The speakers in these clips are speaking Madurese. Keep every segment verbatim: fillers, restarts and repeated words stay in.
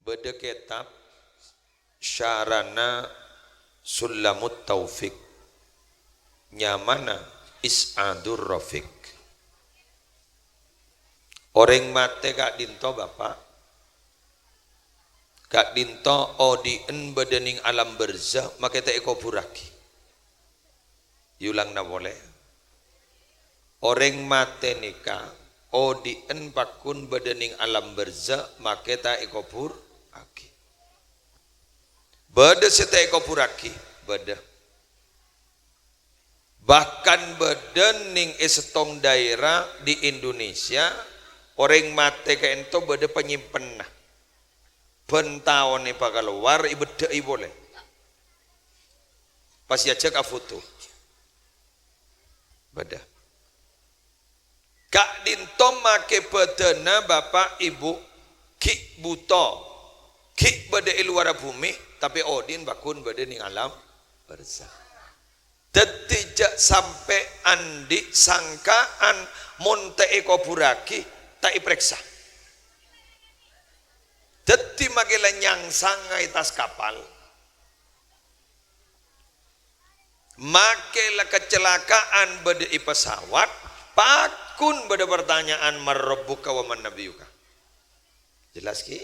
Bâdâ kètab syarana Sullamut Taufik, nyamana Is'adur Rafiq. Orèng matè ka'dinto, Bapa', ka'dinto odi'en bâdâ nèng alam barzah, makè ta' èkoburraghi. Èolangana polè. Orèng matè nèka odi'en pagghun bâdâ nèng alam barzah, makè ta' èkoburraghi. Bâdâ sè ta' èkoburraghi, bâdâ. Bahkan bâdâ nèng è sèttong daerah di Indonesia, orèng matè ka'dinto bâdâ panyimpenna. Bân taon èpakalowar, èbheddhâ'i polè. Pas èajhâk afoto. Bâdâ. Ka'dinto makè bâdâna Bapa' Ibu ghi' buto, ghi' bâdâ è lowarra bhumè, tapè odi'en pagghun bâdâ nèng alam barzah. Dhâddhi jhâ' sampè' andi' sangkaan mon ta' èkoburraghi, ta' èparèksa. Dhâddhi makè la nyangsanga è attas kapal. Makè la kacelakaan bâdâ è pesawat, pagghun bâdâ partanya'an, "Man rabbuka wa man nabiyyuka?" Jelas, ghi?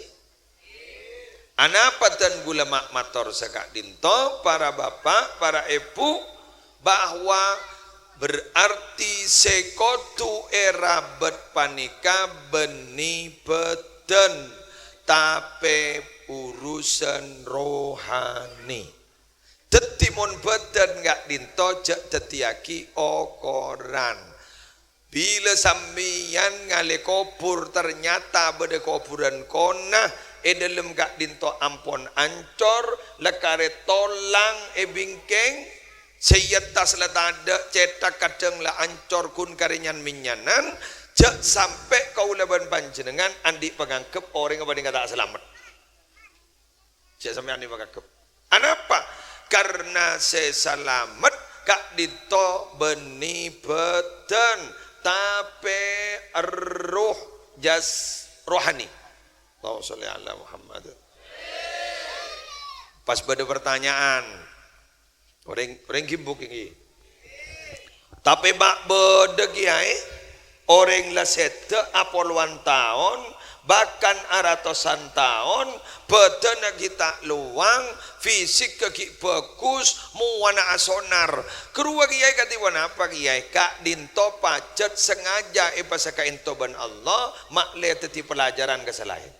Anapa dân ghulâ ma' mator saka'dinto, para bapa', para èbhu, bahwa berarti sè kodhu èrabât panèka bânnè bâdân, tapè urusan rohani. Dhâddhi, mon bâdân ka'dinto jhâ' dhâddhiyâghi okoran. Bilâ sampèyan ngalè kobhur, ternyata bâdâ kobhurân kona è dhâlem ka'dinto ampon ancor, la karè tolang è bingkèng, sè è attas la tadâ', cèthak kadhâng la ancor ghun karè nyan-mennyanan, jhâ' sampè' kaulâ bân panjhennengngan andi' panganggep orèng panèka ta' salamet. Jhâ' sampèyan èpakaggep. Anapa? Karna sè salamet ka'dinto bânnè bâdân, tapè erroh, jas-, rohani. Allahumma sholli ala Muhammad. Pas bâdâ pertanyaan. Orèng, orèng ghimbuk ènggi. Tapè ma' bâdâ kèyaè, orèng la sèdhâ apolowan taon, bahkan aratosan taon, bâdânna ghi' ta' lowang, fisikka ghi' bhâghus, mowana asonar. Ghâruwa kèyaè kadhi ponapa kèyaè? Ka'dinto pajhât sengaja èpasaka'ènto bân Allah, ma'lè dhâddhi pelajaran ka sè laèn.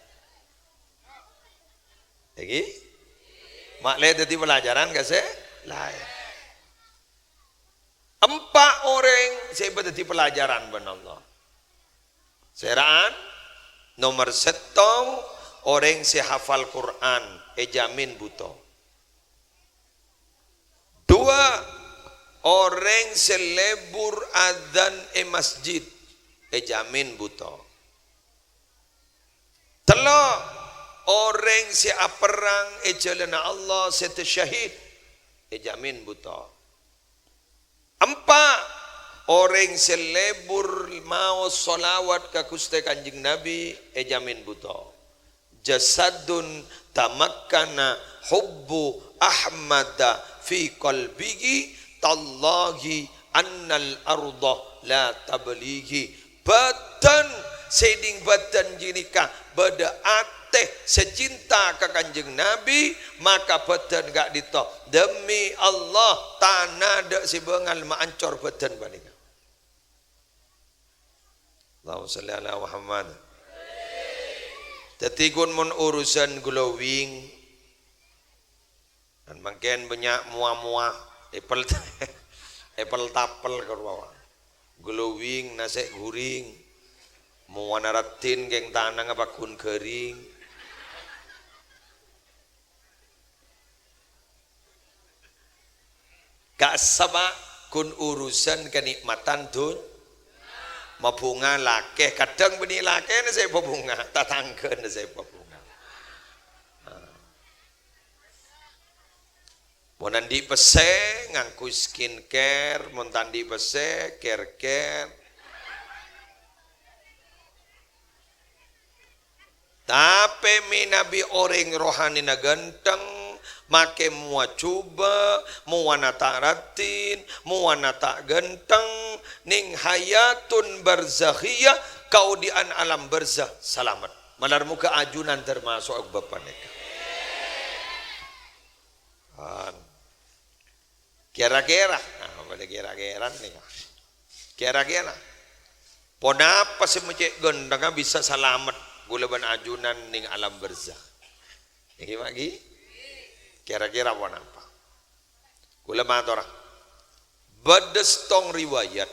Ènggi? Ma'lè dhâddhi pelajaran ka sè laèn. Empa' orèng sè èpadhâddhi pelajaran bân Allah. Sèra'an, nomer sèttong, orèng sè hafal Qur'an èjhâmin buto. Duwâ', orèng sè lebur adzan è masjid èjhâmin buto. Tello', orèng sè aperrang è jhâlânna Allah sè syahid èjhâmin buto. Empa', orèng sè lebur maos sholawat ka Ghustè Kanjeng Nabi èjhâmin buto. Jasadun tamakkana hubbu Ahmada fi qalbihi, tallahi annal arda la tablighi. Bâdân, sèdhing bâdân ghânèka bâdâ atè sè cinta ka Kanjeng Nabi, maka bâdân ka'dinto, demi Allah, tana dâ' sè bângal maancor bâdân panèka. Allahumma sholli ala Muhammad. Dhâddhi, ghun mon urusan glowing, kan mangkèn bânnya' mowa-mowa, apel, apel tapel ka rowa. Glowing, nasè' ghuring, mowana raddhin kèng tanangnga pagghun ghâring. Ka'issa, Pa', ghun urusan kanè'matan dhun-, mabhunga lakè, kadhâng bânnè lakèna sè pabhunga, tatangghâna sè pabhunga. Mon andi' pèssè, ngangghuy skincare, mon ta' andi' pèssè, care-care. Tapè mènabi orèng rohanina ghântheng, makè mowa jhubâ', mowana ta' raddhin, mowana ta' ghântheng, nèng hayatun barzakhiyah, kaodi'ân alam barzakh, salamet. Malar moghâ ajunan tamaso' bhâb panèka. An. Kèra-kèra, nah, bâdâ kèra-kèra nèka. Kèra-kèra, ponapa sè ma' cè' ghântheng bisa salamet ghulâ bân ajunan nèng alam barzakh? Nèka, Pak Ki? Kèra-kèra ponapa? Ghulâ matora. Bâdâ sèttong riwayat.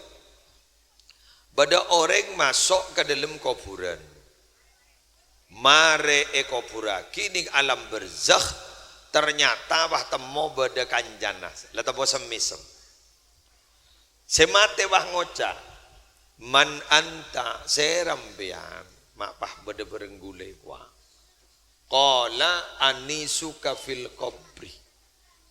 Bâdâ orèng maso' ka dâlem kobhurân. Marè èkobhurraghi nèng alam barzakh, ternyata pas temmo bâdâ kancana, la temmo sem-mèsem. Sè matè pas ngoca', "Man anta, sèra empèyan?" Ma' pas bâdâ bhâreng ghulâ kowa. Qala, "Anisuka fil qabri."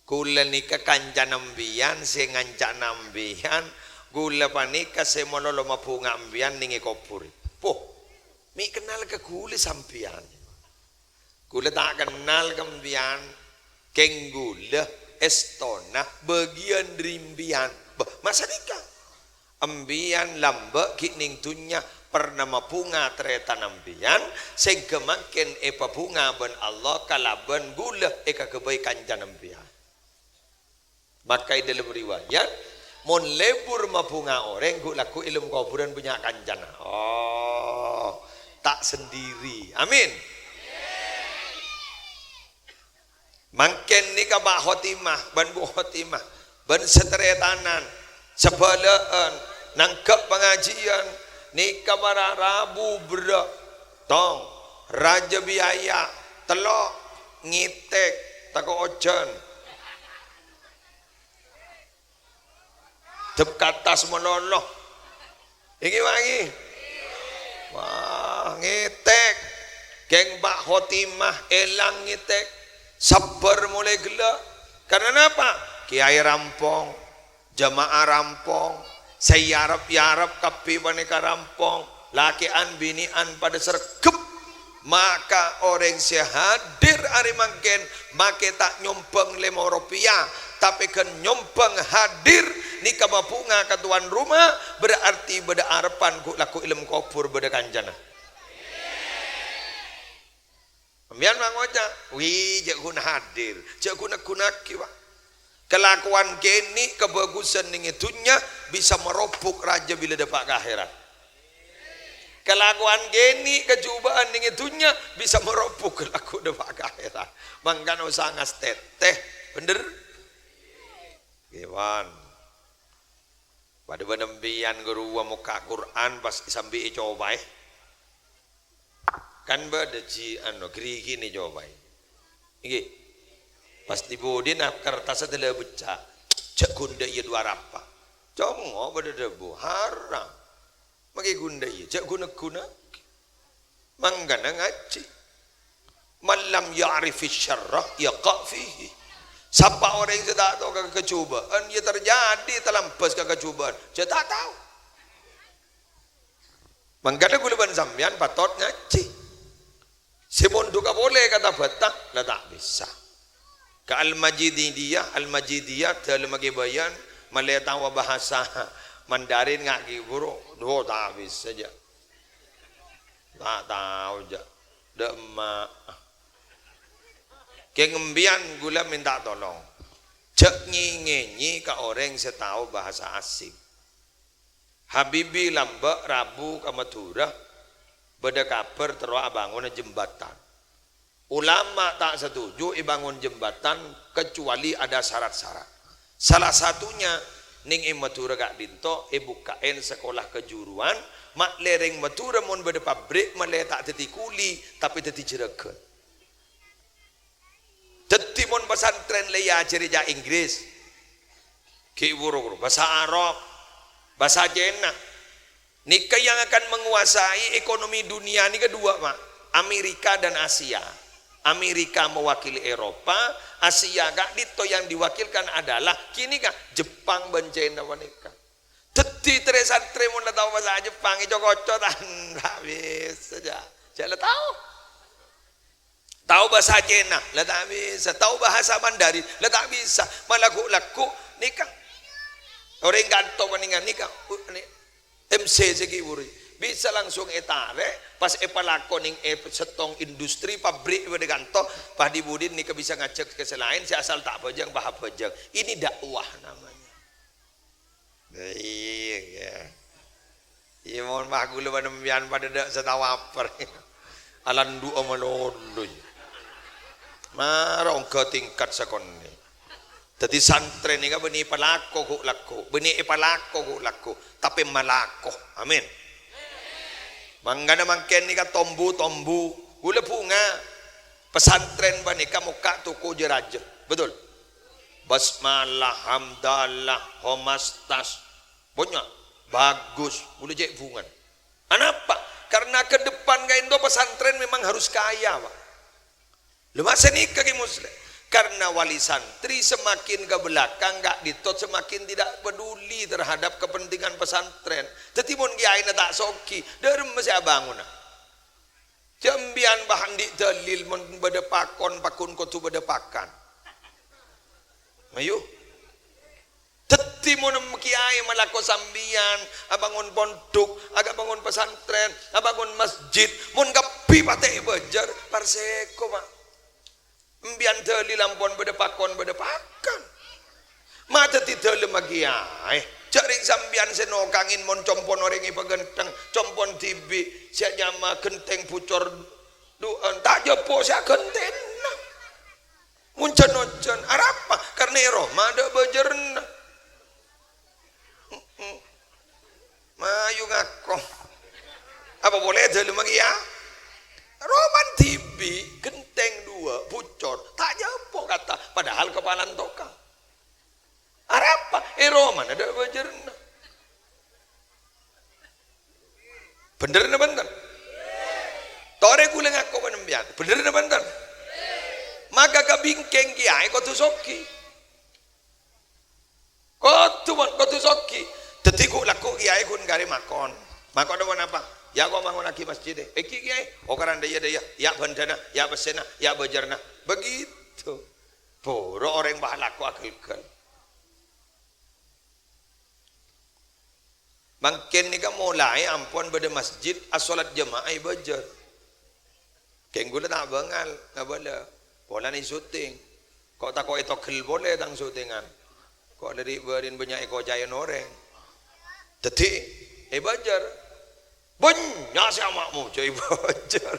Ghulâ nèka kancana empèyan sè nganca'na empèyan, ghulâ panèka sè malolo mabhunga empèyan nèng è kobhur. Poh, mè' kennal ka ghulâ sampèyan? Ghulâ ta' kennal ka empèyan, kèng ghulâ èstona bâgiyân dhâri empèyan. Bâh, masa nèka? Empèyan lambâ' ghi' nèng dhunnya perna mabhunga tarètanna empèyan, sèngghâ mangkèn èpabhunga bân Allah kalabân ghulâ èkaghâbây kancana empèyan. Maka è dâlem riwayat, mon lebur mabhunga orèng ghu'-lagghu' è dâlem kobhurân bânnya' kancana. Oh, ta' sendiri. Amin. Mangkèn nèka Pak Khotimah bân Bu Khotimah bân satarètanan, sabhâlâ'ân, nangghâ' pangajiyân, nèka para rabu berrâ', tong, rajâ biaya, tello', ngètèk, tako' ojhân. Dep ka attas malolo. Ènggi, Pak, ènggi? Wah, ngètèk. Kèng Pak Khotimah èlang ngètèk. Sabbhâr molaè ghellâ'. Karna napa? Kèyaè rampong, jamaah rampong, sè èarep-èarep kabbhi panèka rampong, lakè'an binè'an padâ sregghep. Maka orèng sè hadir arè mangkèn makè ta' nyombhâng lèma ropèya, tapè ghân nyombhâng hadir nèka mabhunga ka towan roma, berarti bâdâ arebbhân ghu'-lagghu' è dâlem kobhur bâdâ kancana. Sampèyan ma' ngoca', "Wi, jhâ' ghun hadir, jhâ' ghun negghunnaghi, Pak." Kalakowan kènè' kabhâghusân nèng è dhunnya bisa marobhuk rajâ bilâ dâpa' ka akhèrat. Kalakowan kènè' kajhubâ'ân nèng è dhunnya bisa marobhuk lagghu' dâpa' ka akhèrat. Mangkana osa ngastètè, bhender? Kèwan. Padâ bân empèyan ghâruwa mokka' Qur'an pas sambi ècopaè. Kan bâdâ jhi' ano, ghârighi nè copaè. Ènggi. Pas è budina kertassa dâlâ bâcca. Jhâ' ghun dâ' iyâ duwâ rapa. Congo' bâdâ dhâbu, haram. Makè ghun dâ' iyâ, jhâ' ghun-negghunnaghi. Mangkana ngajhi. "Man lam ya'rifis syarra yaqa' fihi." Sapa orèng sè ta' tao ka kajhubâ'ân, iyâ terjadi talambâs ka kajhubâ'ân. Jhâ' ta' tao. Mangkana ghulâ bân sampèyan patot ngajhi. Sè mondhughâ polè ka Tabatta, la ta' bisa. Ka Al-Majidiyah, Al-Majidiyah, dâlemma Kè Bayan, malè tao bhâsa Mandarin ngajhi buru, dhu, ta' bisa, jhâ'. Ta' tao, jhâ'. Dâ' emma'. Kèng empèyan ghulâ mènta tolong. Jhâ' ngè-ngèngè ka orèng sè tao bhâsa asing. Habibi lambâ' rabu ka Madhurâ, bâdâ kabhâr terro abângona jembatan. Ulama ta' satuju èbângon jembatan kecuali ada syarat-syarat. Salah satunya, nèng è Madhurâ ka'dinto èbukka'è sakola kejuruan, ma' lè rèng Madhurâ mon bâdâ pabrik, malè ta' dhâddhi kuli, tapè dhâddhi jhurâghân. Dhâddhi, mon pasantrèn la èajhâri ca' Inggris, ghi' buru-buru, bhâsa Arab, bhâsa Cèna. Nèka yang akan menguasai ekonomi dunia nèka dua, Pak. Amerika dan Asia. Amerika mewakili Eropa, Asia ka'dinto yang diwakilkan adalah kènè' ka Jepang bân Cèna panèka. Dhâddhi, trè-santrè mon la tao bhâsa Jepang, èco-koco ta'? Ta' bisa, jhâ'. Jhâ' la tao. Bhâsa Cèna, la ta' bisa. Tao bhâsa Mandarin, la ta' bisa. Mala ghu'-lagghu' nèka. Orèng kanto panèngan nèka, u-, nè-, M C sè ghi' bhuru. Bisa langsung ètarè', pas èpalako nèng è settong industri, pabrik, bâdâ kanto, pas di-budin nèka bisa ngajhâk ka sè laèn, sè asal ta' abhâjâng, pas abhâjâng. Ini dakwah namanya. Iyâ, iyâ. Iyâ, mon pas kaulâ bân sampèyan padâ dâ' sè tao apa. Alandu'a malolo, iyâ. Mara ongghâ tingkat sakonè'. Dhâddhi santrè nèka bânnè èpalako ghu'-lagghu', bânnè èpalako ghu'-lagghu', tapè malako. Amin. Mangkana mangkèn nèka tombu-tombu, ghulâ bhunga. Pesantren panèka mokka' toko jâ-rajâ. Betul? Basmalah, hamdalah, homastas. Bânnya'. Bagus. Ghulâ cè' bhungan. Anapa? Karena ke depan kaènto pesantren memang harus kaya, Pak. Lho, ma' sanèka, Kè Musleh. Karena wali santri semakin ke belakang, ka'dinto semakin tidak peduli terhadap kepentingan pesantren. Dhâddhi, mon kiyaèna ta' soghi, dâ' remma sè abângona? Jhâ' sampèyan bâ' andi' dalil, mon bâdâ pakon, pakon kodhu bâdâ pakan. Ayo. Dhâddhi, mon kiyaè malako sampèyan, abângon pondhuk, abângon pesantren, abângon masjid, mon kabbhi patè' èbâjâr, parsèko, Pak. Sampèyan dalil ampon bâdâ pakon, bâdâ pakan. Ma' dhâddhi dâlemma kiyaè. Jhâ' rèng sampèyan sè nokangè mon compon orèng èpaghântheng, compon dhibi' sè nyama ghântheng bucor du'ân, ta' jhâpo sè aghântèna. Mon jhân-ojhân, arapa? Karna è roma adâ' bâjârânna. Mm-mm. Mayu ngako. Apa polè dâlemma kèya? Romana dhibi', ghenteng duwâ', bucor, ta' jhâpo kata, padahal kapalan tokang. Arapa? È romana adâ' bâjârânna. Bhender napa enten? Torè ghulâ ngako panèmbiyan. Bhender napa enten? Maka kabingkèng kèyaè kodhu soghi. Kodhu, mon, kodhu soghi. Dhâddhi ghu'-lagghu' kèyaè ghun karè makon. Makon napa? Ya, ko' mangonnaghi masjid è. Èngghi kèyaè. Oh, karana dâ' iyâ, dâ' iyâ. Ya' bhândhâna, ya' pèssèna, ya' bâjârânna. Begitu. Buru orèng pas lako aghâlghâl. Mangkèn nèka molaè ampon bâdâ masjid, asholat jamaah è bâjâr. Kèng ghulâ ta' bângal, ngabâlâ. Polana è syuting. Ko' tako' ètogel polè tang syutingan. Ko' la ri'-bâri'na bânnya' èkocaèn orèng. Dhâddhi, è bâjâr. Bânnya' sè amakmum jhâ' è bâjâr.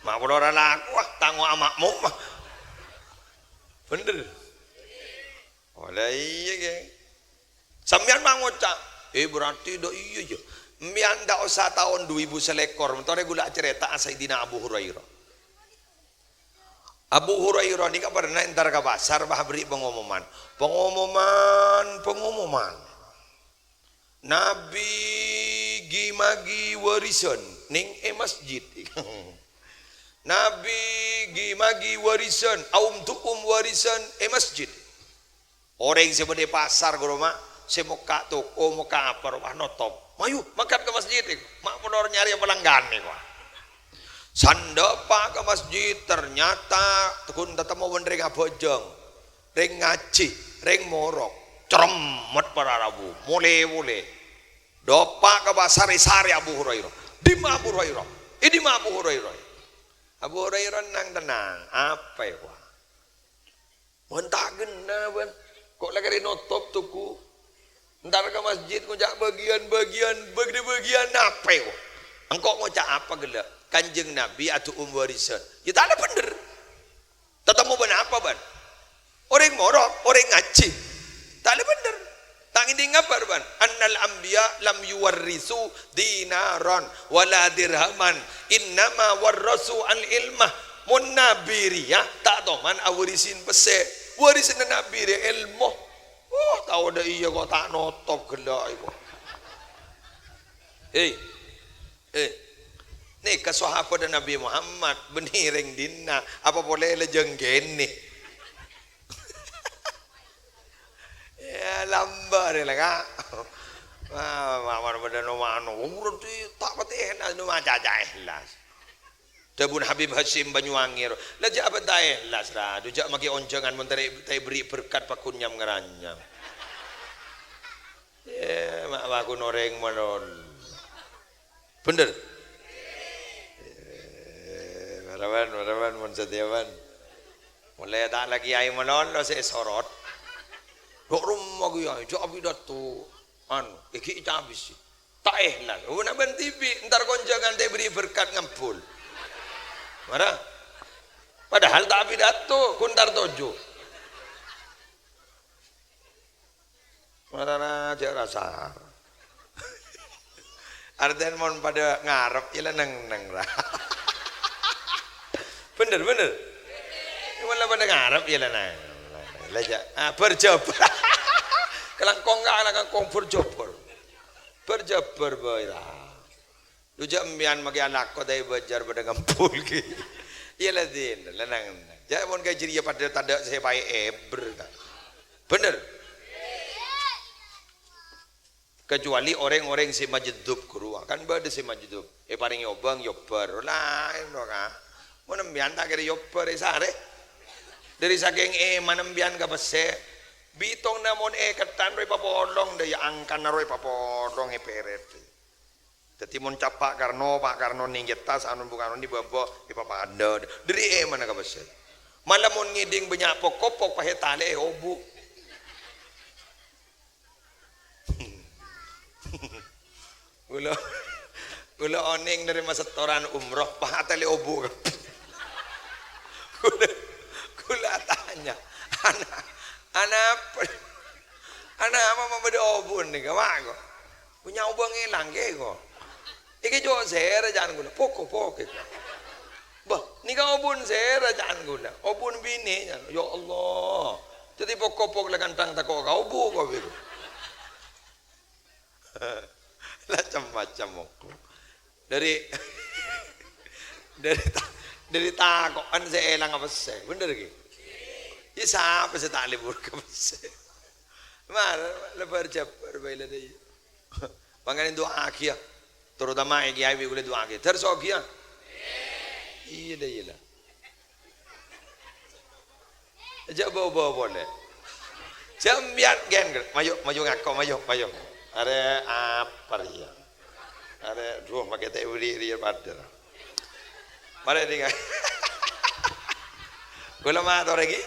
Ma' pola ora lako, ah, tango amakmum, ah. Bhender. Ola iyâ, Kè. Sampèyan ma' ngoca', "Eh, berarti dâ' iyâ, yâ." Sampèyan ta' osa taon du èbu salèkor, montorè ghulâ acarèta'a Sayyidina Abu Hurairah. Abu Hurairah nèka pernah entar ka pasar, pas aberri' pengumuman. Pengumuman, pengumuman. Nabi ghi-maghi warisan nèng è masjid. Nabi ghi-maghi warisan, aum du'um warisan è masjid. Orèng sè bâdâ è pasar, ghâ' roma, sè mokka' toko, mokka' apa, roma notop. Mayu, mangkat ka masjid, ma' molor nyarè pelanggan, kok. Sandhâpa' ka masjid, ternyata ghun tatemmo bân rèng abhâjâng, rèng ngajhi, rèng morok. Cerremmet para rabu, molè-molè. Dâpa' ka pasar, èsarè Abu Hurairah. "Dimma Abu Hurairah? È dimma Abu Hurairah?" Abu Hurairah nang-tennang. "Apa, yâ, wah?" "Bân ta' ghenna, bân. Ko' la karè notop toko. Entar ka masjid ngoca' bâgiyân-bâgiyân, bâgiyân-bâgiyân apa, kok?" "Engko' ngoca' apa ghellâ'? Kanjeng Nabi adu'um warisan." "Yâ, ta' la bhender. Tatemmo bân apa, bân? Orèng morok, orèng ngajhi. Ta' la bhender. Ta' ngèdhing ngabâr, bân? Annal anbiya lam yuwarrisu dinaran wala dirhaman. Innama warrasu al-ilmah." Mon nabi rèya ta' toman awarisi pèssè. Warisanna nabi rèya èlmo. Oh, tao dâ' iyâ kok ta' notop ghellâ' kok. Hei. Eh. Nèka sahabat Nabi Muhammad, bânnè rèng dinna, apa polè la jâng kènè'. Yâ, lambâ' rè la, Ka'. Wah, mawar bâdâ no-mano. Berarti ta' patè èhlas, no macaca èhlas. Dhâbuna Habib Hasyim Banyuwangi, ro, "La jhâ' apa ta' èhlas, Ra? Dhu jhâ' makè onjhângan mon ta' è-, ta' èberri' berkat pagghun nyam-ngaranyam." Yâ, ma' pagghun orèng malolo. Bhender? Yâ, maraban, maraban, mon satèya, ban. Molaè ta' la kèyaè malolo sè èsorot. Dhu' roma kèyaè, jhâ' apidato. Anu, èghi' cabis. Ta' èhlas. Oh, na' bân dhibi', entar konjhângan ta' èberri' berkat ngambul. Mara. Padahal ta' apidato, ghun entar toju'. Mara jhâ' rasa. Artèna mon padâ ngarep, yâ la neng-neng, Ra. Bhender, bhender. Mon la padâ ngarep, yâ la neng-, la jhâ', ah, bâr-jhâbâr. Kalangkong ka, kalangkong bâr-jhâbâr. Bâr-jhâbâr bhâi, Ra. Dhu jhâ' empèyan makè alako ta' èbâjâr padâ ngambul ghi. Yâ la din, la neng-neng. Jhâ' mon ka jârèya padâ tadâ' sè paè èbher, ta'. Bhender? Kecuali orèng-orèng sè majhdhub, ghuru. Kan bâdâ sè majhdhub. Èparèngè obâng, èobbhâr. Laèn, ro, Ka'. Mon empèyan ta' kèra èobbhâr, èsarè. Dâri sakèng èmana empèyan ka pèssè, bitong namong èkettan ro èpapolong, dâ' iyâ angkana ro èpapolong, èpèrèt. Dhâddhi mon capa' karno, pa' karno nèng è attas, anu bu karno nèng bâbâ, èpapadâ. Dâri èmana ka pèssè. Mala mon ngèdhing bânnya' pok-kopok, pahèt talè'è obu'. Kaulâ, kaulâ onèng narèma setoran umroh, pa' talè obu' kabbhi. Kaulâ, kaulâ atanya, "Ana-, anapa? Anapa ma' bâdâ obu' nèka, Ma', ko'? Bânnya' obu' ngèlang, kè, ko'? Èkè jhâ' sèra, ca'na kaulâ. Pok-kopok, kè, ko'." "Bâh, nèka obu'na sèra," ca'na kaulâ. "Obu'na binè'," ca'na. Ya Allah. Dhâddhi pok-kopok la kantang tako' ka obu', ko', bhuru. La cem-macem moko. Dâri, dâri ta-, dâri tako'an sè èlang pèssè, bhender ghi? Iyâ, sapa sè ta' lebur ka pèssè? Mara, lebur jabbar bhâi la dâ' iyâ. Mangkana du'aaghi, yâ. Terutama è kèyaè bi' kulâ du'aaghi. Dâr soghi, yâ. Iyâ, la, iyâ, la. Jhâ' bâ-obâ polè. Jhâ' empèyan, ghen, mayu, mayu ngako, mayu, mayu. Arè apa rèya? Arè, duh, makè ta' èberri' rèya padâ. Marè dinga. Kaulâ mator ghi.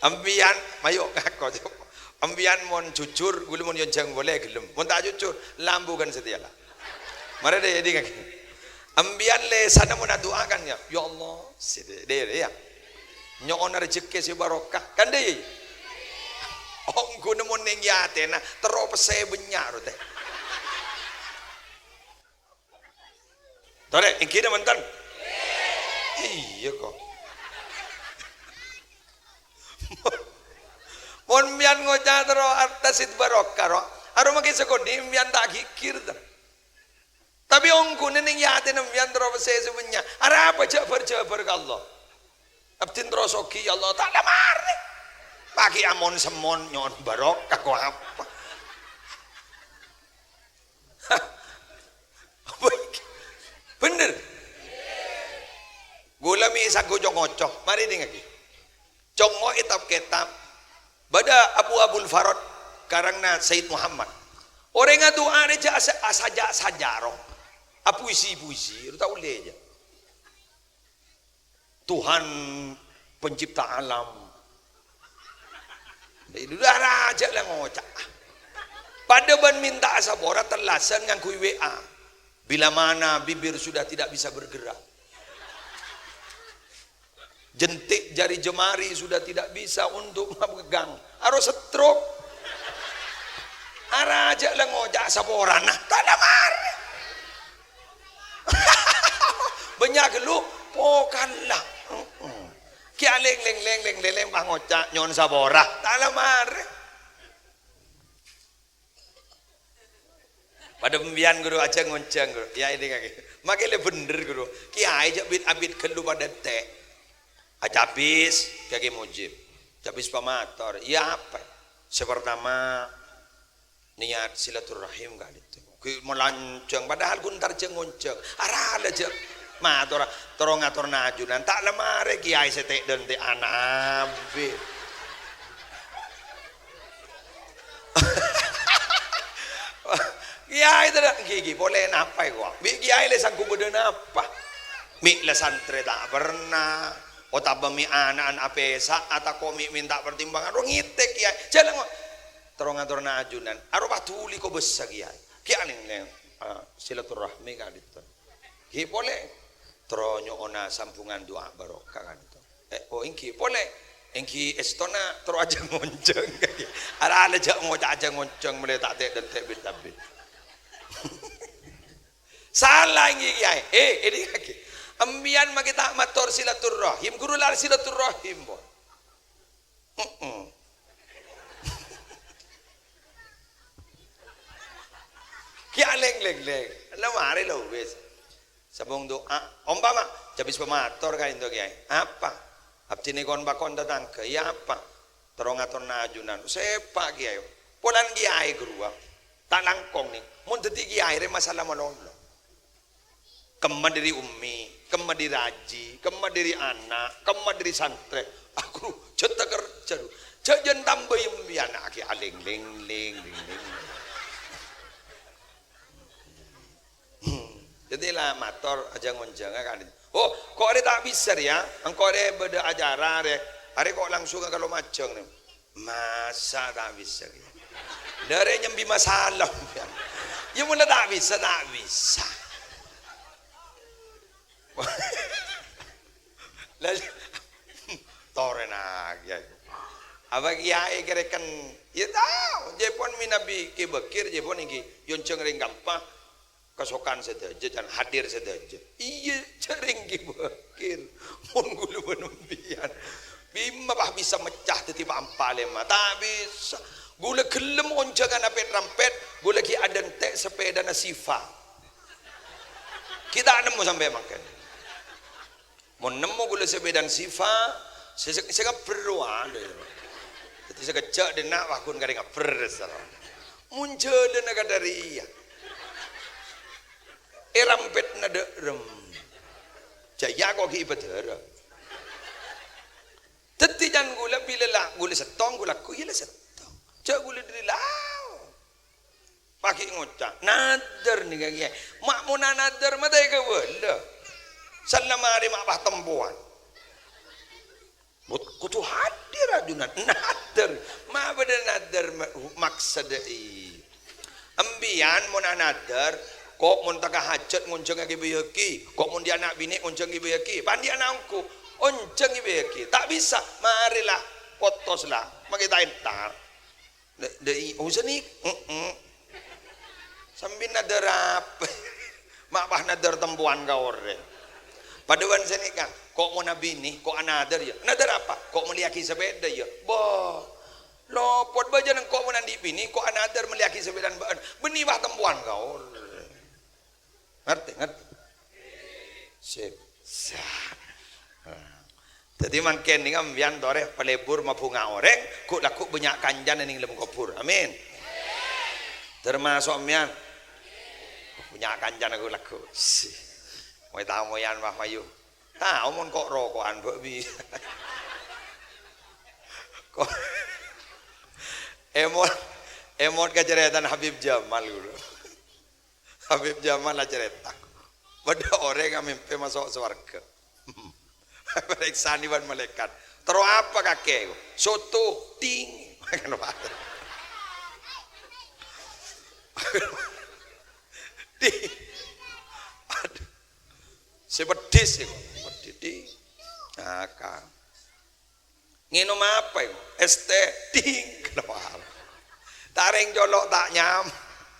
Empèyan, mayu ngako. Empèyan mon jujur, kaulâ mon èonjhâng polè ghellem. Mon ta' jujur, lambugân satèya la. Marè dâ' èdingngaghi. Empèyan lèsanna mon adu'a kan, yâ, "Ya Allah, sè dâ-, dâ-, yâ. Nyo'ona rejhekkè sè barokah." Kan dâ' iyâ? Ongghuna mon nèng è atèna, terro pèssè bânnya' ro tè. Torè, ènggi napa enten? Iyâ, ko'. Mon empèyan ngoca' terro arta sè barokah, ro. Aromma kè sakonè' empèyan ta' ghighir, ta. Tapè ongghuna nèng è atèna empèyan terro pèssè sè bânnya'. Arapa jhâ' bâr-jhâbâr ka Allah? Abdhina terro soghi, ya Allah, ta' la marè. Paghi' amon-semmon nyo'on barokah, ko' apa? Bhender. Kaulâ mè' sagghu co-ngoco. Marè dingngaghi. Congngo' è tap-ketab, bâdâ Abu Abul Farad, karangnga Sayyid Muhammad. Orèng adu'a rèya jhâ' asa-, asaja'-saja' ro. Apuisi-puisi, ro ta' ollè jhâ'. Tuhan pencipta alam. Dâ' rajâ la ngoca'. Padâ bân mènta'a sapora tellasan ngangghuy W A. Bila mana bibir sudah tidak bisa bergerak. Jentik jari jemari sudah tidak bisa untuk memegang. Aro stroke. Arajâ la ngoca' saporana. Ta' la marè. Bânnya' ghâllu, pokalla. Heeh. Kèya lèng, lèng, lèng, lèng, lèng, pas ngoca', "Nyo'on sapora." Ta' la marè. Padâ empèyan, Ghuru, ajhâ' ngonjhâng, Ghuru. Yâ, èdingngaghi. Makè la bhender, Ghuru. Kèyaè jhâ' bit-abit ghâllu padâ tè'. Acabis, Kèyaè Mujib. Cabis pamator. Iyâ, apa? Sè partama, niat silaturrahim ka'dinto. Ghi' malanjhâng, padahal ghun entar jhâ' ngonjhâng. Arala jhâ'. Mator, terro ngatorna ajunan, ta' la marè kèyaè sè tè'-dântè'an abit. Kèyaè tadâ', ghi, ghi, polè napa èko? Bi' kèyaè la sanggup bâdâ napa? Mi' la santrè ta' perna, otabâ mi' ana'na apèsa', atako mi' mènta pertimbangan, ro ngètè kèyaè. Jhâ' la ngo-, terro ngatorna ajunan, aropa dhuli kobâsa kèyaè. Kèyaè nèng, nèng, ah, silaturahmi ka'dinto. Ghi polè. Terro nyo'ona sambhungan du'a barokah ka'dinto. Eh, oh, èngghi polè. Èngghi èstona terro ajhâng-onjhâng. Ara la jhâ' ngoca' ajhâng-onjhâng mèlè ta' tè'-dântè' bit-abit. Sala èngghi kèyaè. Eh, èdingngaghi. Empèyan makè ta' mator silaturrahim, ghuru la silaturrahim, pon. Heeh. Kèyaè lèng-lèng-lèng. La marè la wis. Sambung du'a. Ompama, jhâ' bis pamator ka'dinto kèyaè. Apa? Abdhina kon-pakon tatangghâ. Iyâ apa? Terro ngatorna ajunan. Sèpa' kèyaè. Polana kèyaè ghâruwa. Ta' langkong nè. Mon dhâddhi kèyaè rè masalah malolo. Kemma dhâri ummi, kemma dhâri raji, kemma dhâri ana', kemma dhâri santrè. Aku jhâ' takerjhâ, ru. Jhâ' jhân tambâi empèyan, akè alèng-lèng-lèng, lèng-lèng. Hmm. Dhâddhi la mator ajhâng-onjhângnga ka'dinto. Oh, ko' rè ta' bisa rè, yâ. Engko' rè bâdâ acara rè. Arè ko' langsungnga ka Lumajang, nè. Masa ta' bisa, gitu? Dâri nyambi masalah, ya. Ya, mula ta' bisa, ta' bisa. Lah, torè nagi. Apa kèyaè kèrèken? Ya, tao. Jhâ' pon mènabi Kè Bakir, jhâ' pon èngghi. Yonjhâng rèng kampa. Kasokan sadhâjâ, can hadir sadhâjâ. Iyâ, jhâ' rèng Kè Bakir. Mon ghulâ bân empèyan. Bimma, bâh, bisa mecca dhâddhi pa'-empa' lèma'? Ta' bisa. Ghulâ ghellem onjhângan apèt-rampèt, ghulâ ghi' adântè' sapèdana Siva. Ghi' ta' nemmo sampè' mangkèn. Mon nemmo ghulâ sapèdana Siva, sè, sè, sè ngabbher rowa, lho. Dhâddhi sakejjhâ' dhinna' wah ghun karè ngabbher, sara. Mon jhâlâna kadhâriyâ. Èrampèdna dâ' remma. Jhâ' iyâ ko' ghi' èpadârâ. Dhâddhi can ghulâ bilâ la, ghulâ sèttong, ghulâ ghu, iyâ la sèttong. Jhâ' ghulâ dhâri lao. Paghi' ngoca', "Nadâr nèka, Kèyaè." Ma' mona nadâr ma' ta' èkabâlâ. Sella marè ma' pas tempowan. Mut-, kodhu hadir ajunan. Nadâr. Ma' bâdâ nadâr ma-, maksodda, i. Empèyan mona nadâr, ko' mon tekka hajhât ngonjhângngaghi bâi-bâi, ko' mon dhi' ana' binè' ngonjhângngaghi bâi-bâi, pan dhi' ana' ongghu, onjhângngaghi bâi-bâi. Ta' bisa, marè la, potos la, makè ta' entar. Dâ-, dâ-, i-, oh, sanèka. Heeh. Sambi nadâr apa? Ma' pas nadâr tempowan ka orèng. Padâ bân sanèka, ko' mon abinè, ko' anadâr, yâ. Nadâr apa? Ko' mellèyaghi sapèda, yâ. Bâh. Lopot bâjâna ko' mon andi' binè, ko' anadâr mellèyaghi sapèdana bâ'na. Bânnè pas tempowan ka orèng. Ngartè, ngartè? Sip. Sa-, Dhâddhi mangkèn nèka empèyan torè palebur mabhunga orèng, ghu'-lagghu' bânnya' kancana nèng lem kobhur. Amin. Termasuk empèyan. Bânnya' kancana ghu'-lagghu'. Si. Moy-tamoyan, wah, mayu. Tao mon ko'-roko'an, bâ' bi. Ko-, èmot, èmot ka carètana Habib Jamal ghulâ. Habib Jamal acarèta, bâdâ orèng amèmpè maso' sowarghâ. Èparèksanè bân malaèkat. "Terro apa kakè?" "Soto." "Ting." Ting. Aduh. Sè peddhis iku. Peddhis, ting. Nah, ka. "Ngènom apa, ibu?" "Es teh." "Ding, kenapa?" "Ta' rèng colo' ta' nyam."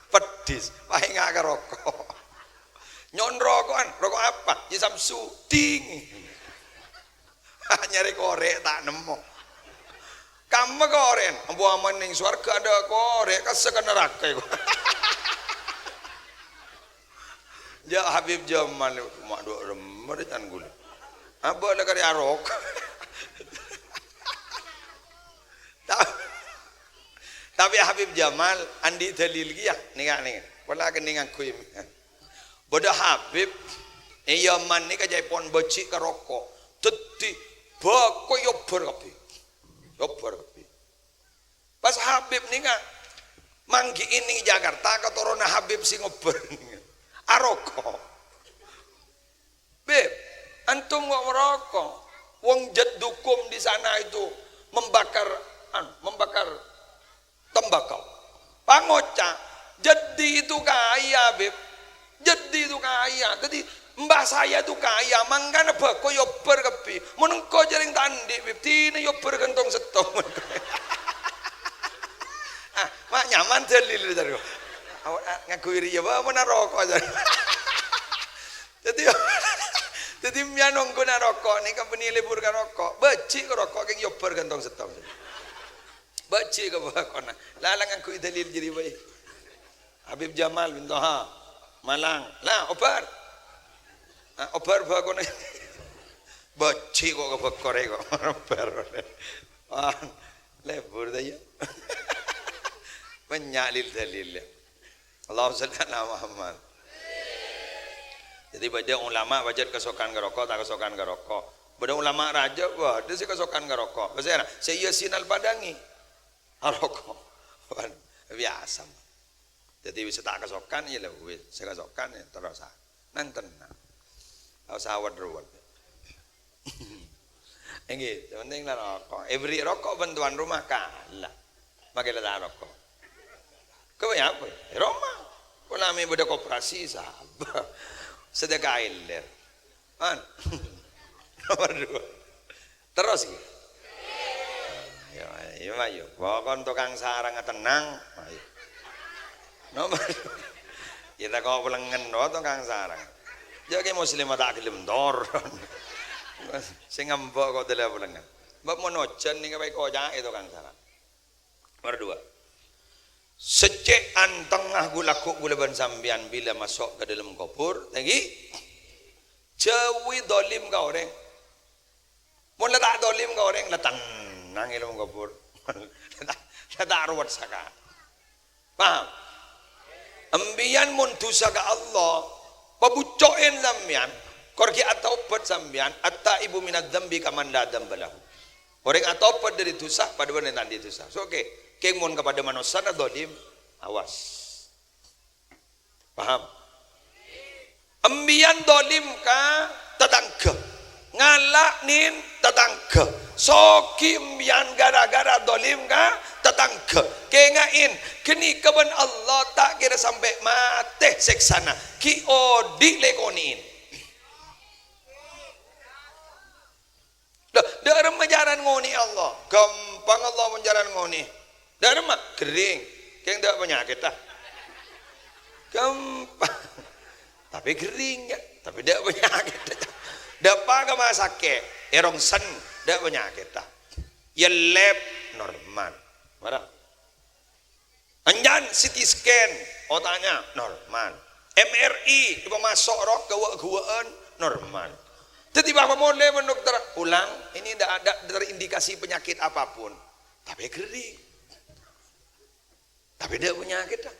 "Peddhis, paènga' ka roko'." "Nyo'on roko'an." "Roko' apa?" "Ya, Samsu." "Ding." Nyarè korè' ta' nemmo. Kamma korè'en, ambu aman nèng sowarghâ adâ' korè', kassa' ka naraka, ibu. Ja' Habib Jamal, ma' dhu' remma rè can ghulâ. Abâ' la karè arok. Ta-, tapè Habib Jamal andi' dalil kèya, nèka, nèka. Pola kennèng ngangghuy. Bâdâ Habib, È Yaman nèka ca'èpon bâji' ka roko'. Dhâddhi bâko èobbhâr kabbhi. Èobbhâr kabbhi. Pas Habib nèka manggi'i nèng Jakarta, katoronna Habib sè ngobbhâr nèka. Aroko'. "Bib, antum kok merokok? Wong jaddukum di sana itu membakar, anu, membakar tembakau." Pangoca', "Jaddi itu kaya, Bib. Jaddi itu kaya." Dhâddhi, "Mbah saya itu kaya, mangkana bâko èobbhâr kabbhi. Mon engko' jhâ' rèng ta' andi', Bib, dinah èobbhâr ghântong sèttong." Ah, ma' nyaman dalil, jâr. Awak, ah, ngangghuy rèya, bâ, mon aroko', jâr. Dhâddhi, dhâddhi, sampèyan ongghu naroko' nèka bânnè lebur ka roko'. Bâji' ka roko' kèng èobbhâr ghântong sèttong. Bâji' ka bâkona. La, la ngangghuy dalil jârèya bhâi. Habib Jamal bin Toha, Malang. La, obbhâr. Ah, obbhâr bâkona. Bâji' kok ka bâkona kok. Obbhâr. Wah, lebur ta iyâ. Bânnya' lil dalil, yâ. Allahumma shalli ala Muhammad. Dhâddhi bâdâ ulama pajhât kasokan ka roko', ta' kasokan ka roko'. Bâdâ ulama rajâ, bâdâ sè kasokan ka roko'. Bâsèra, Syekh Yasin Al-Padangi. Aroko'. Biyasa. Dhâddhi sè ta' kasokan, yâ la wis. Sè kasokan, yâ terros. Nang tennang. Ta' osa wet-ruwet. Èngghi, sè penting la roko'. Èberri' roko' bân tuan rumah, kala. Makè la ta' roko'. Kèbâ apa? È roma. Pola mè' bâdâ koperasi, sabâ. Sedekah èller. Man. Nomor dua. Terros, ghi. Ayo, ayo, ayo. Pokon tokang sarangnga tennang. Ayo. Nomor. Kita kok pelengen, oh, tokang sarang. Jâ' kè muslimah ta' ghellem toron. Sè ngambek kok dâlâ pelengen. Bâ' mon ojhân nèka bhâi koca'è tokang sarang. Nomor dua. Sè cè' antengnga ghu-lagghu' kaulâ bân sampèyan bilâ maso' ka dâlem kobhur, ngghi. Jhâuwi dholim ka orèng. Mon la ta' dholim ka orèng, la tennang è alam kobhur. La ta', la ta' ruwet saka. Paham? Empèyan mon dhusa ka Allah, pabhucco'è sampèyan, kor ghi' atobhât sampèyan, at-taibu minadz-dzambi kaman la dzamba lahu. Orèng atobhât dâri dhusa, padâ bân orèng ta' andi' dhusa. Sokke, kèng mon kapadâ manossana dholim, awas. Paham? Empèyan dholim ka tatangghâ. Ngala' nèng tatangghâ. Soghi empèyan ghârâ-ghârâ dholim ka tatangghâ. Kènga'è, ghânèka bân Allah ta' kèra sampè' matè sèksana. Ghi' odi' la èkonè'è. Dâ-, dâ' remma carana ngonè'è Allah? Ghâmpang Allah mon carana ngonè'è. Dâ' remma? Ghering. Kèng dâ' panyakèt, ta? Ghâmpang. Tapè ghering, yâ. Tapè dâ' panyakèt. Dâpa' ka rumah sakit, èrongsen, dâ' panyakèt, ta? Èyellèp, normal. Mara. Anjhân C T scan, otaknya normal. M R I, èpamaso' roh ghâwâ'-ghâwâ'ân, normal. Dhâddhi, bâ' pamolè bân dokter, ulang, ini ndak ada terindikasi penyakit apapun. Tapè ghering. Tapè dâ' panyakèt, ta?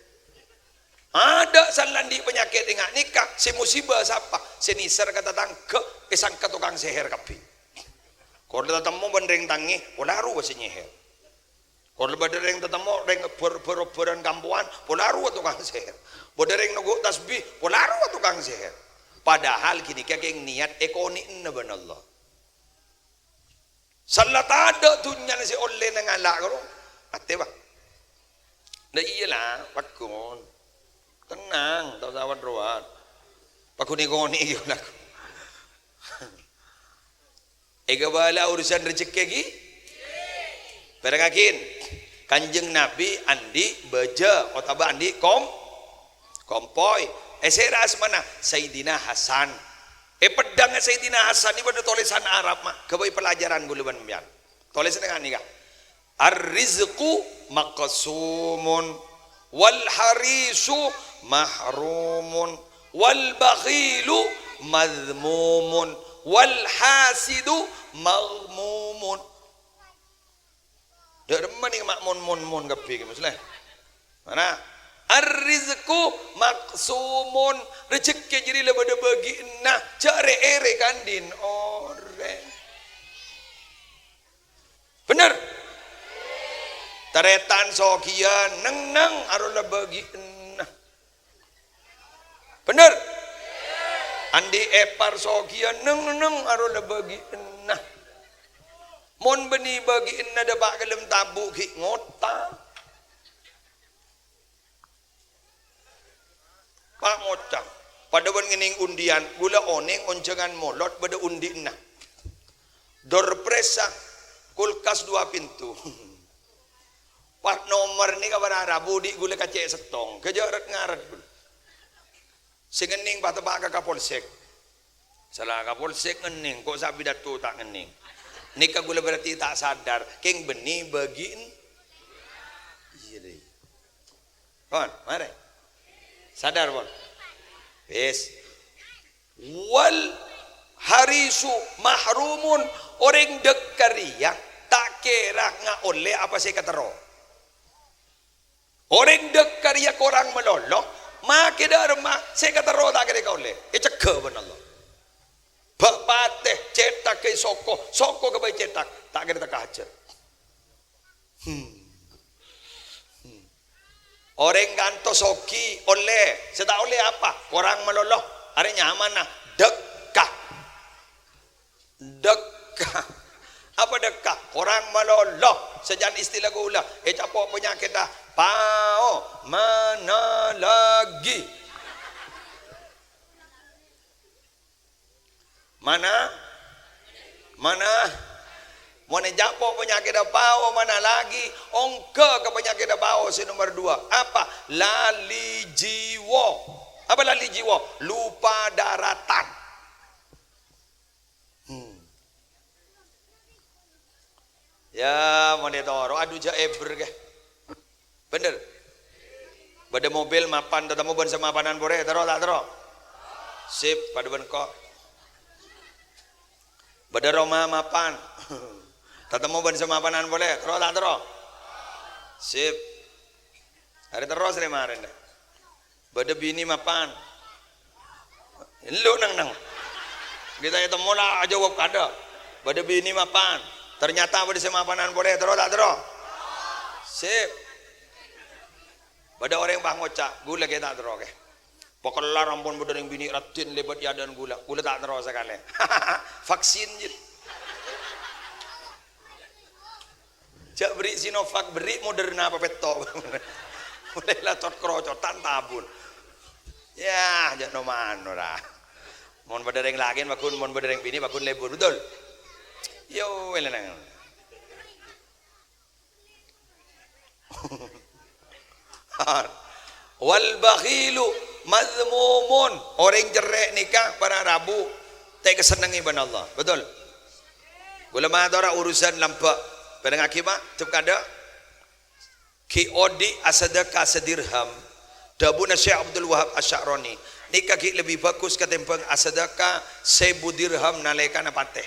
Adâ' sè la andi' panyakèt è nga' nèka, sè musibah sapa? Sè nèser ka tatangghâ, èsangka tokang sèhèr kabbhi. Kor la tatemmo bân rèng tangè, pola rowa sè nyèhèr. Kor la bâdâ rèng tatemmo, rèng bhâr-, bhâr-, bhârân kampowan, pola rowa tokang sèhèr. Bâdâ rèng nonggu' tasbih, pola rowa tokang sèhèr. Padahal ghânèka kèng niyat èkonè'ana bân Allah. Sala tadâ' dhunnyana sè ollèna ngala' karo atè, Pak. Lah iyâ la, pagghun. Tenang, ta' osa wet-ruwet. Pagghun èkonè'è ghi' lagu. Èkabâlâ urusan rejekkè ghi. Bârângngaghin, Kanjeng Nabi andi' bâjâ otabâ andi' kom-, kompoy. Èsèra asmana Sayyidina Hasan. È peddhângnga Sayyidina Hasan nèka bâdâ tolèsan Arab, ma'. Ghâbây pelajaran kaulâ bân sampèyan. Tolèsanna nga' nèka. Ar-rizqu maqsumun, wal harisu mahrumun, wal bakhilu madhmumun, wal hasidu maghmumun. Dâ' remma nèng ma' mon-mon-mon kabbhi, Mas, lè. Mana? Ar-rizqu maqsumun, rejekkè jârèya la bâdâ bâgiânna, jhâ' rè-èrè kandhin orèng. Bhender? Tarètan soghiyân, neng-neng arowa la bâgiânna. Bhender? Andi' èpar soghiyân, neng-neng arowa la bâgiânna. Mon bânnè bâgiânna dâpa' ka dâlem tabu' ghi' ngotang. Pas ngoca', padâ bân ngennèng undian, ghulâ onèng onjhângan molod bâdâ undi'na. Door prize-a, kulkas dua pintu. Pas nomer nèka para rabu dhi' ghulâ kacè' sèttong, ghâjâ' rèt-ngarèt ghulâ. Sè ngennèng pas teppa' ka Kapolsek. Sala Kapolsek ngennèng, ko' sapidato ta' ngennèng. Nèka ghulâ berarti ta' sadar, kèng bânnè bâgiân. Iyâ, dhi. Pon, marè. Sadar, pon. Wis. Wal harisu mahrumun, orèng dâkka rèya ta' kèra ngaollè apa sè èkaterro. Orèng dâkka rèya korang malolo, makè dâ' remma sè èkaterro ta' kèra èkaollè, ècegghâ bân Allah. Bâ' patè, cètak ghâbây soko, soko ghâbây cètak, ta' kèra tekka hajhât. Hmm. Hmm. Orèng kantos soghi ollè, sè ta' ollè apa? Korang malolo. Arè nyamana dâkka. Dâkka. Apa dâkka? Korang malolo. Sajân istilah ghulâ, ècapo' panyakèdhâ pao mana lagi. Mana? Mana? Mon ècapo' panyakèdhâ pao mana lagi, ongghâ ka panyakèdhâ pao sè nomer dua. Apa? Lali jiwa. Apa lali jiwa? Lupa daratan. Hmm. Ya, mon ètoro, adu jhâ' èbher, kè. Bhender? Bâdâ mobil mapan, tatemmo bân sè mapanan polè, terro ta' terro? Sip, padâ bân ko'. Bâdâ roma mapan. Tatemmo bân sè mapanan polè, terro ta' terro? Sip. Arè terros rè marèna. Bâdâ binè mapan. Elu neng-neng. Kita ètemmo la ajâwâb kadâ'. Bâdâ binè mapan. Ternyata bâdâ sè mapanan polè, terro ta' terro? Sip. Bâdâ orèng pas ngoca', "Ghulâ kè ta' terro kè. Pakellar ampon bâdâ rèng binè' raddhin lèbât è adâ'na ghulâ. Ghulâ ta' terro sakalè." Vaksin, jil. Jhâ' bherri' Sinovac, bherri' Moderna apa pètto'. Mulai la cot-krocotan tabun. Ya, jhâ' no-mano ra. Mon bâdâ rèng lakè, paggun, mon bâdâ rèng binè', paggun lebur, betul? Yo, wèlenang. Wal bakhilu madzmumun. Orèng cerrè' nèka para rabu ta' èkasennengngè bân Allah. Betul? Ghulâ matora urusan lambâ'. Pèrengngaghi, Pak, cep kadâ'. Ghi' odi' asadâka sadirham. Dhâbuna Syekh Abdul Wahab Asy-Sya'rani, nèka ghi' lebbi bhâghus katèmbhâng asadâka sèbu dirham nalèkana patè.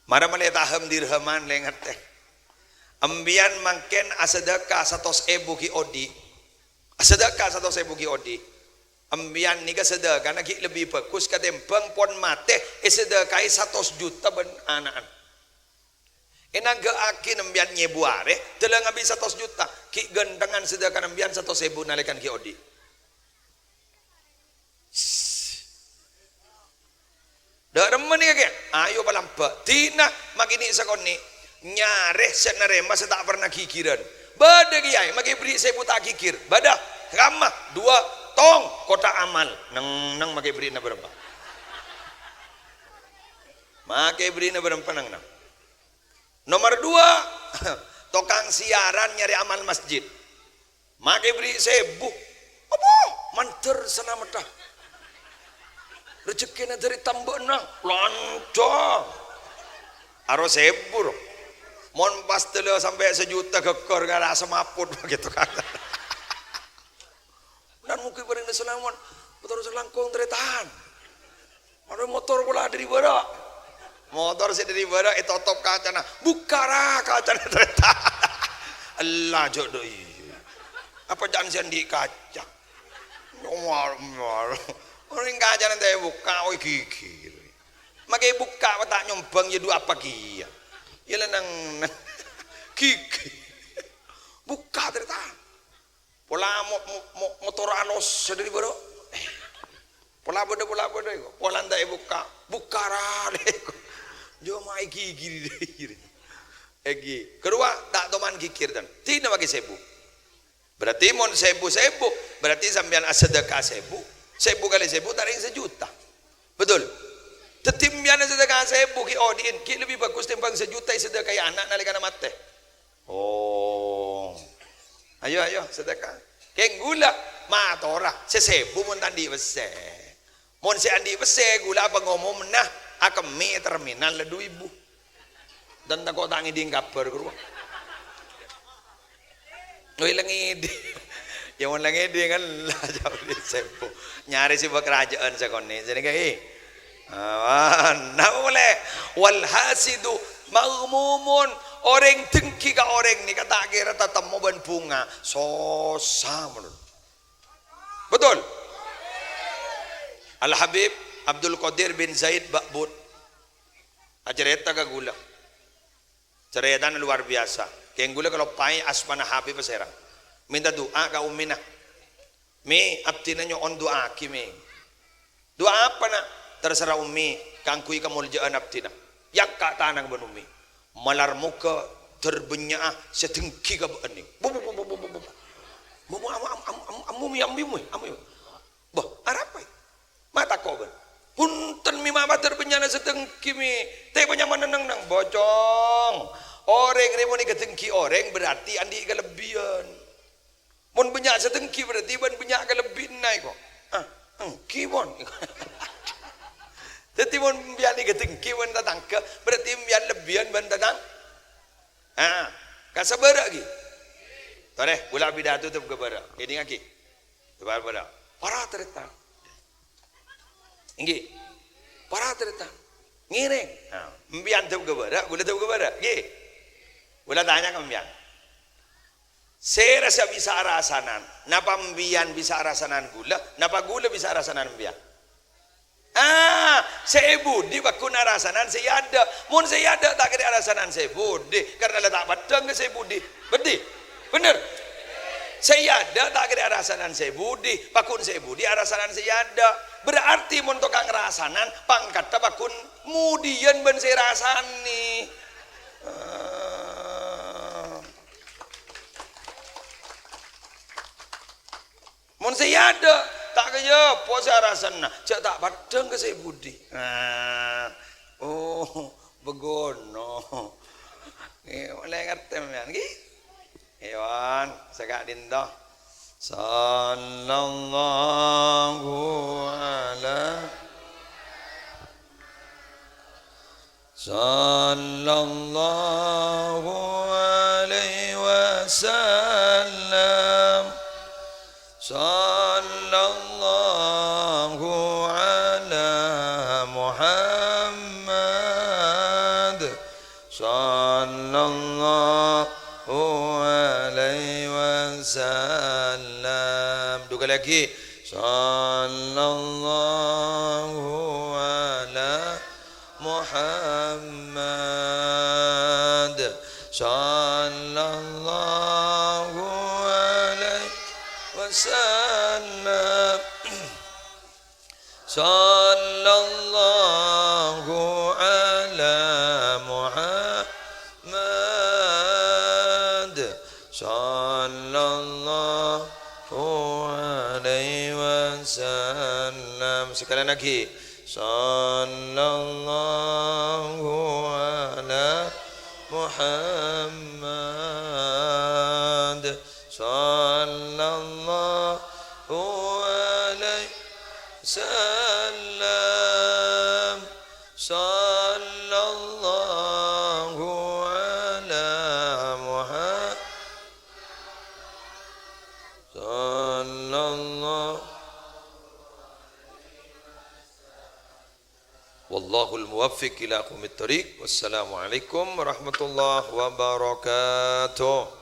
Mara malè taham dirhaman, lè ngartè. Empèyan mangkèn asadâka satos èbu ghi' odi'. Asadâka satos èbu ghi' odi'. Empèyan nèka sadâkana ghi' lebbi bhâghus katèmbhâng pon matè èsadâkaè satos juta bân ana'na. Ènanggâ'aghi empèyan nyèbu arè, dâlâng abbhi satos juta. Ghi' ghânthengan sadâkana empèyan satos èbu nalèkana ghi' odi'. Dâ' remma nèka kèya, ayo palambâ'. Dina makè nè' sakonè', nyarè sè narèma sè ta' parna ghighirân. Bâdâ kèyaè makè bherri' sèbu ta' ghigir. Bâdâ, kamma, duwâ', tong, kotak amal. Neng-neng makè bherri'na bârâmpa. Makè bherri'na bârâmpa neng-neng. Nomer duwâ', tokang siaran nyarè amal masjid. Makè bherri' sèbu. Apa? Mandhâr sanametta. Rejekkèna dâri tambâna, lanjhâng. Aro sèbu, ro. Mon pas dâlâ sampè' sajuta ghâggâr ngara semaput begitu kan. Nan mungkin paling salamet, motor selangkong tarètan. Anu motor pola dâri bârâ'. Motor sè dâri bârâ' ètotop kacana. Bukka' ra kacana tarètan. Ella jhâ' dâ' iyâ. Apa ca'na sè andi' kaca? Nyowal-nyowal. Orèng kacana ta' èbukka', oi, ghighir. Make èbukka' apa ta' nyombhâng, ya, du apa kèya. Ya, la nang, nang ghighir. Bukka', tarètan. Pola mo-, mo-, mo-, motor alos dhâri bârâ'. Pola bâdâ, pola bâdâ, iko. Pola ta' èbukka'. Bukka' ra, iko. Jhâ' ma' èghighiri. Èghi. Karowa ta' toman ghighir, tan. Dina maghi sèbu. Berarti mon sèbu-sèbu, berarti sampèyan asadhâka sèbu, sèbu kalè sèbu ta' rèng sajuta. Betul? Dhâddhi sampèyan asadhâka sèbu ghi' odi'in, ghi' lebbi bhâghus tèmbhâng sajuta èsadhâkaè ana' nalèkana matè. Oh. Ayo, ayo, sadhâka. Kèng ghulâ, matora, sè sèbu mon ta' andi' pèssè. Mon sè andi' pèssè, ghulâ apa ngomomna, akemmè è terminal la du èbu. Dan tako' ta' ngèdhing kabhâr, ghuru. Oi, la ngèdhing. Ya, mon la ngèdhing, kan la jhâ' sèbu. Nyarè sè bâ' karajâân sakonè'. Sènèka, eh. Awan. Napa polè? "Wal hasidu maghmumun." Orèng dengki ka orèng nèka ta' kèra tatemmo bân bhunga. Sossa, mon. Betul? Al Habib Abdul Qadir bin Zaid Ba'bud acarèta ka ghulâ. Carètana luar biasa. Kèng ghulâ kaloppaè asmana Habib pasèra. Mènta du'a ka ummina. "Mi, abdhina nyo'on du'aaghi, Mi." "Du'a apa, Na'?" "Terserah Ummi, kaangghuy kamolja'an abdhina." Èyangka' tanang bân Ummi. "Malar moghâ dâr bânnya'a sè dengki ka bâ'na." Bu, bu, bu, bu, bu, bu, bu. Bu, bu, amu, amu, amu, amu, amu, amu, amu, amu. Bâh, arapa? Ma' tako' bân. "Bhunten, Mi, ma' padâr bânnya'na sè dengki, Mi. Tè bânnya' manenneng, nang bocong. Orèng rè mon èghâdenggi orèng, berarti andi' kalebbiyân." Mon bânnya' sè dengki, berarti bân bânnya' kalebbiyânna, iko. Ah, ènggi, mon. Dhâddhi, mon sampèyan èghâdenggi bân tatangghâ, berarti sampèyan lebbiyân bân tatang-, ah, ka sabârâ', ghi. Torè, ghulâ pidato tep ka bârâ'. Èdingngaghi. Coba bârâ'. Para tarètan. Ènggi. Para tarètan. Ngèrèng. Nah, sampèyan tep ka bârâ', ghulâ tep ka bârâ'. Ghi. Ghulâ tanya ka sampèyan. Sèra sè bisa arasanan? Napa sampèyan bisa arasanan ghulâ? Napa ghulâ bisa arasanan sampèyan? Ah, sè è budi pagghun arasanan sè è adâ'. Mon sè è adâ' ta' kèra arasanan sè è budi, karna la ta' peddhâng ka sè è budi. Beddhi? Bhender? Sè è adâ' ta' kèra arasanan sè è budi, pagghun sè è budi arasanan sè è adâ'. Berarti mon tokang rasanan, pangkaddhâ pagghun mudiyân bân sè èrasanè. Ah. Mon sè è adâ', ta' kajhâpo sè arasanna, jhâ' ta' peddhâng ka sè è budi. Nah, oh, bhâghuna. Ngghi, ollè ngartè sampèyan, ngghi? Èwan, sè ka'dinto. Sallallahu ala Sallallahu alaihi wasallam. Sallallahu ala Muhammad. Sallallahu alaihi wasallam. Dua kali lagi. Sallallahu ala Muhammad. Sallallahu alaihi wasallam. Sallallahu ala Muhammad. Sallallahu alaihi wasallam. Sekali lagi. Sallallahu ala Muhammad. Sallallahu alaihi wasallam. Sallallahu ala Muhammad. Sallallahu. Wallahul muwaffiq ila aqwamit thariq. Wassalamualaikum warahmatullahi wabarakatuh.